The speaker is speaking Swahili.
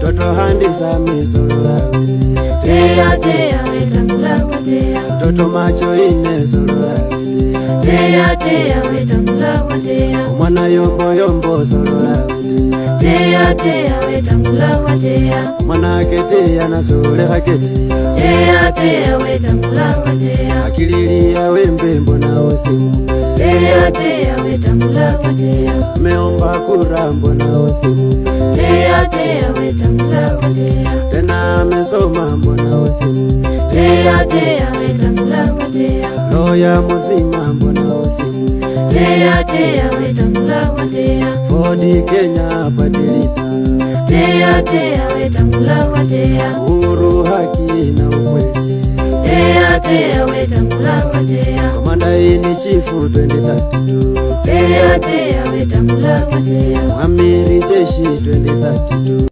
Mtoto handisa solola Teya teya wetangula wateya. Mtoto macho ine solola Teya teya wetangula wateya. Mwana yombo yombo solola Teya teya wetangula wateya. Mwana keteya nasoleka keteya. Teya teya wetangula wateya. Akililia wembe mbona usimu. Teya teya wetangula wateya. Ameomba kura mbona usimu. Teya teya wetangula wateya. Tena amesoma mbona usimu. Teya teya wetangula wateya. Loya muzima mbona usimu. Teya teya wetangula wateya. Ford Kenya party leader. Teya teya wetangula wateya. Uhuru haki na ukweli. Teya teya wetangula wateya. Commander in Chief 2032. Teya teya wetangula wateya. Amiri jeshi 2032.